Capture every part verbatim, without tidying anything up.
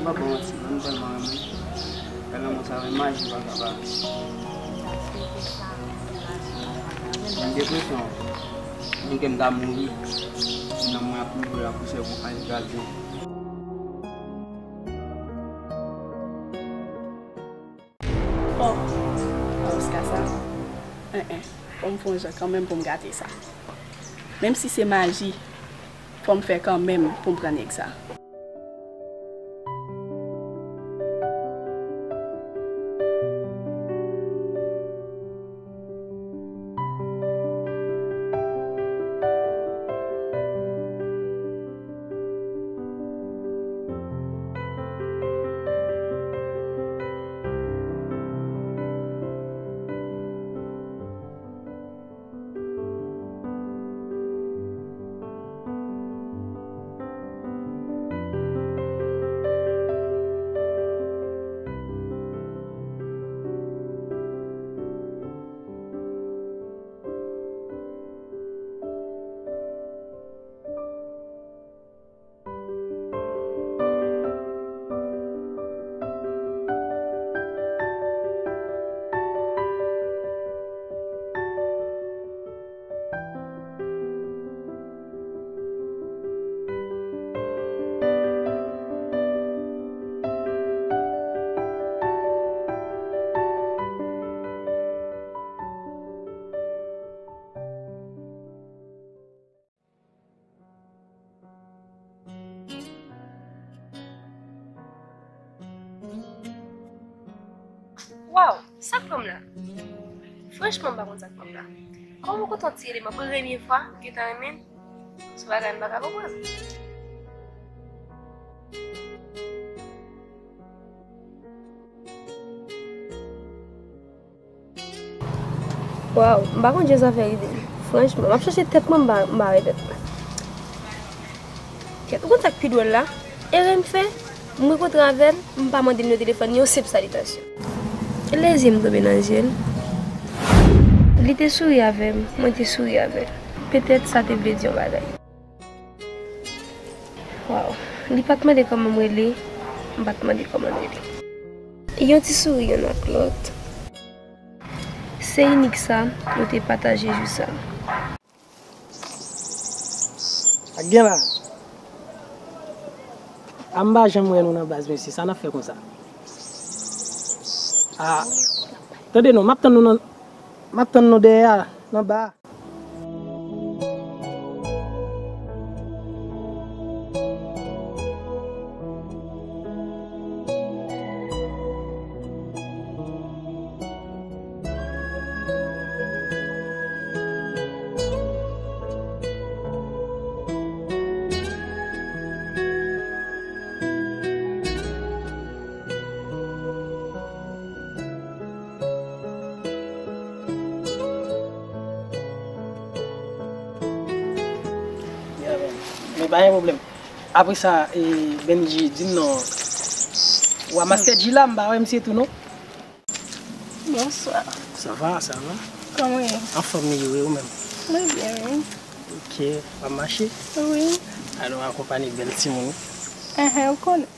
Pa bon manti, mwen m tèlman renmen. Fè lanmou sa, men maji pa ka ba. Mwen depresyon. Mwen gen m ta mouri. Nan mwen ap mouri la pou sèvo anj gadyen. Oh, pa jiska sa. En, en. Fò m fè yon jan kanmenm pou m gate sa. Menm si se maji, fò m fè kanmenm pou m pran nèg sa. Waw, sa k pran m la? Franchman, m pa konn sa k pran m la. Kòman w kontan ti eleman premye fwa m gentan renmen l? Se bagay m pa ka konprann. Waw, m pa konn jan sa fè rive m. Franchman, m ap chache tèt mwen, m pa, m pa wè tèt mwen. Kèt, ou konn sa k pi dwòl la? Erè m fè, m rankontre avè l, m pa mande nimewo telefòn li, yon senp salitansyon. Lè zye m tonbe nan zye l, li te souri avè m, mwen te souri avè l. Petèt sa te vle di yon bagay. Waw, li pa t mande kòman m rele, m pa t mande kòman l rele. Yon ti souri yonn ak lòt. Se inik sa, nou te pataje jou sa. Sa k gen la? A m pa janm wè nou nan baz, mesye. Sa n ap fè konsa? A, tande non, m ap tann nou nan, m ap tann nou dèyè a, nan ba a. Men pa gen pwoblèm. Apre sa, e, Benji, di m non. Wa Master G la, m pa wè misye tou non. Bonswa. Sa va, sa va? Kòman w ye? Anfòm, Miyou, e ou menm? Mwen byen, wi. Ok, w ap mache? Wi. Alò, akonpanye bèl timoun. Enhen, ou konnen.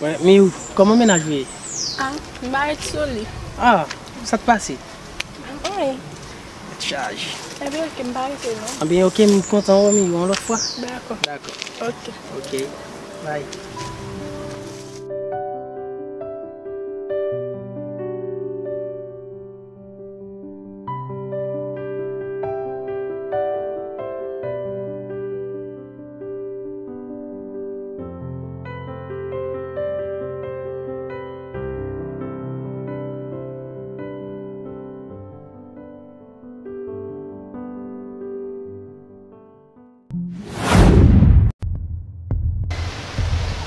Wi, Miyou, kòman mennaj ou ye? A, m pa ret sou li. A, sa k pase? Anyen. Tèt chaje. Ebyen, ok, m pa rete non. Ebyen, ok, m kontan wè w, Miyou, yon lòt fwa. Dakò. Dakò. Ok. Ok. Bye.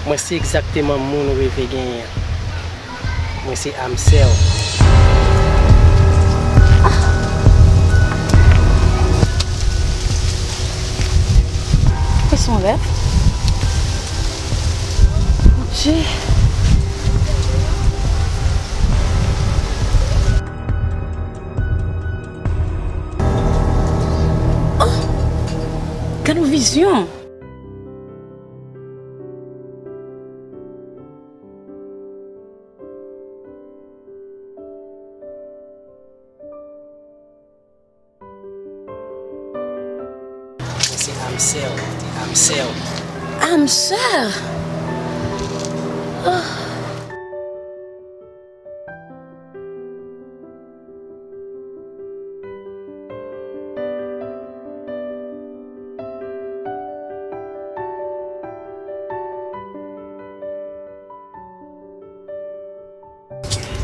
Mwen se egzakteman moun ou reve genyen an. Mwen se Amsèl. Mwen se yon rèv. Bondye. Oh! Gad yon vizyon! Amsèl, amsèl. Amsèl? Ah.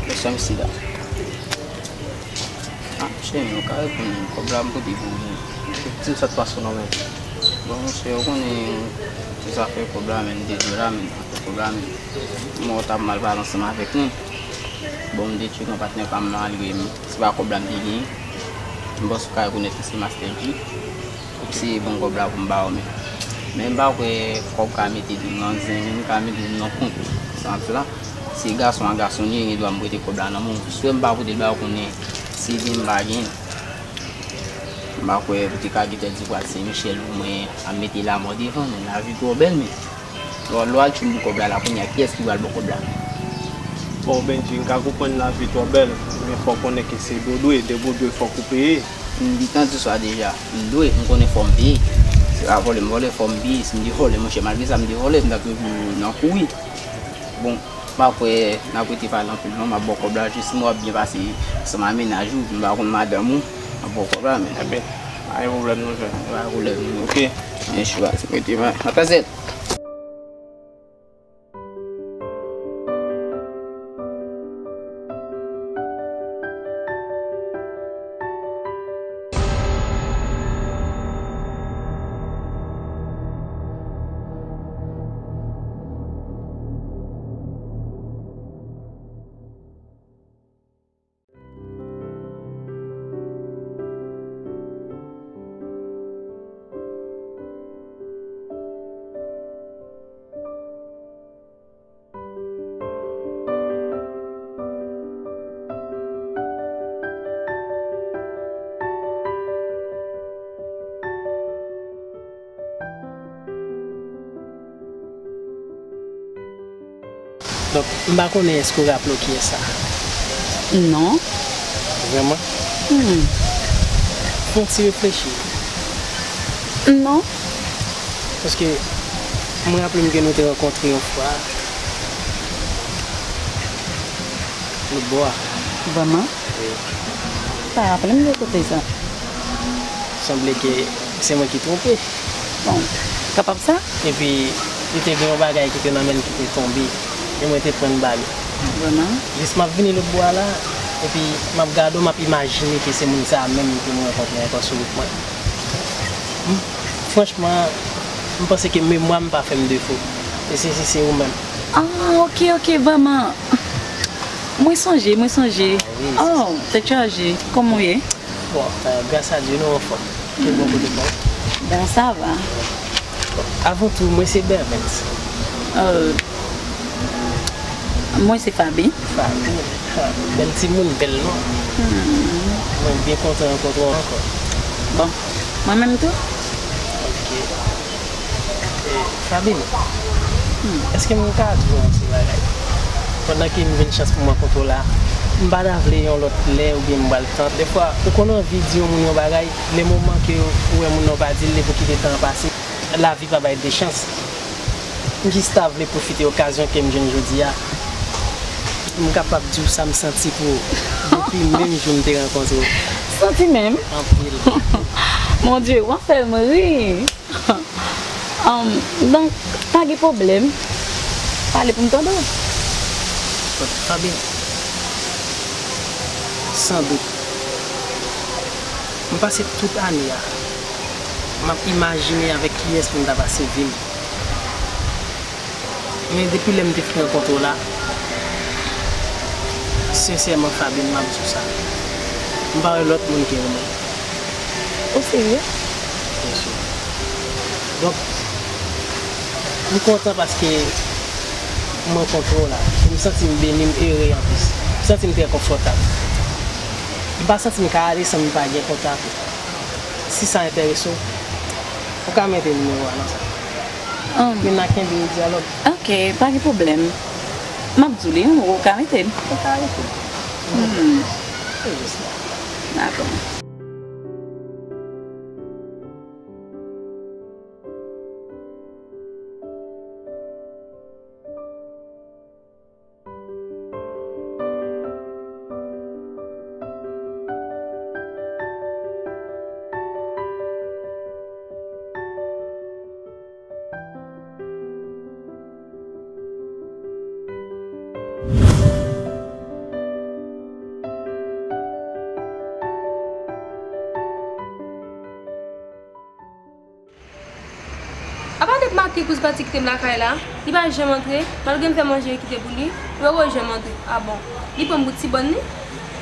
Mesye, m sida. Ah, cheri, ou ka reponn mwen. Kòb la m pote pou ou. Di m sa k pase non, men. Bon, mesye, ou konnen tout zafè kòb la, men, m te di w la, men, afè kòb la, men. Mwen, w t ap mal pale ansanm avèk nou. Bon, m te tcheke yon patnè pa m, malgre m, se pa kòb la m te genyen. M panse ou ka rekonèt li, se Master G. Se bon kòb la pou m ba w, men. Men m pa kwè kòb ka mete doum nan zen, men m ka mete doum nan kont. Sa m ap di la, se gason a gason li ye, gen dwa m prete kòb la nan men w. Swa m pa pote l ba w, konnen si gen m pa gen. M pa kwè ou te ka gentan di pral Sen Michèl, ou mwen ap mete lanmò devan, men lavi twò bèl, men. Lè w al tchoul pou kòb la, la kounye a, kiyès ki pral ba w kòb la? Bon, Bendji, m ka konprann lavi twò bèl, men fò w konnen ke se dwe, de dwe, fòk ou peye. M gentan di w sa deja. M dwe, m konnen fò m peye. Se pa vòlè m vòlè, fò m peye. Si m te vòlè, monchè, malgre sa m te vòlè, m t ap toujou nan kouri. Bon, m pa kwè n ap rete pale anpil non, m ap ba w kòb la, jis m wè w ap byen pase ansanm ak mennaj ou, m pa konn madanm ou, m ap ba w kòb la, men. Ebyen, pa gen pwoblèm non, frè. Pa gen pwoblèm non. Ok. Men chwa, se mete, m ap pase. Donk, m pa konnen èske w raple w kiyès sa? Non. Vrèman? Hmm. Fè yon ti reflechi. Non. Paske mwen raple m ke nou te rankontre yon fwa lòt bò a. Vrèman? Wi. Pa raple m de kote sa. Sanble ke se mwen ki twonpe. Bon, kapab sa. Epi, li te gen yon bagay ki te nan men l ki te tonbe. E mwen te pran l ba li. Vrèman? Jis m ap vini lòt bò a la, epi m ap gade w, m ap imajine ke se moun sa a menm ke mwen rankontre ankò sou wout mwen. M, franchman, m panse ke memwa m pa fè m defo. E se, se, se ou menm. Ah, ok, ok, vrèman. Mwen sonje, mwen sonje. Ah, wi, se sa. Oh, tèt chaje. Kòman w ye? Bon, euh, gras a Dye, nou anfòm. Ki bò kote pa w? Bon, sa va. Bon, avan tou, mwen se Bervens. Euh, mwen se Fabi. Fabi. Ha, bèl timoun, bèl non. Hmm. Mwen byen kontan rankontre w ankò. Bon, mwen menm tou. Ok. E, Fabine, hmm, èske m ka di w yon ti bagay? Pandan ke m jwenn chans pou m rankontre w la, m pa ta vle yon lòt lè oubyen m pral tan. Dèfwa, ou konn anvi di yon moun yon bagay, le moman ke ou wè moun nan w pa di l, li pou kite tan an pase. Lavi pa bay de chans. M jis ta vle pwofite okazyon ke m jwenn jodi a, pou m kapab di w sa m santi pou ou depi menm jou m te rankontre w. Santi menm? Anpil. Mon Dieu, w ap fè m ri. Anm, donk, pa gen pwoblèm. Pale pou m tande w. Fabine, san dout, m pase tout ane a, m ap imajine avèk kiyès pou m ta pase vi m. Men depi lè m te fin rankontre w la, sensèman, Fabine, m ap di w sa, m pa wè lòt moun ke ou menm. Ou serye? Byen si. Donk, m kontan paske m rankontre w la. E m santi m beni, m ere anplis. M santi m trè konfòtab. M pa santi m ka ale san m pa gen kontak ou. Si sa enterese w, ou ka mete nimewo a nan sa. Ann. Epi n a kenbe dyalòg. Ok, pa gen pwoblèm. M ap di w li, ou ka mete l. Ou ka mete l. Hmm. Se jis la. Dakò. Ki kouz pati kite m lakay la, li pa janm antre, malgre m fè manje kite pou li, li poko janm antre. A bon. Li pran m pou ti bòn li,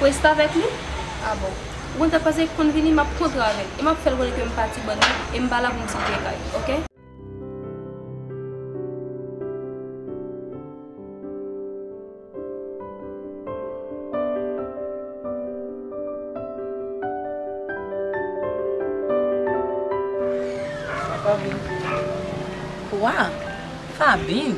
pou restavèk li. A bon. Ou konn sa k pase, konn vini, m ap kontre avè l. E m ap fè l konnen ke m pa ti bòn li, e m pa la pou m site kay, oke? Wa, Fabin,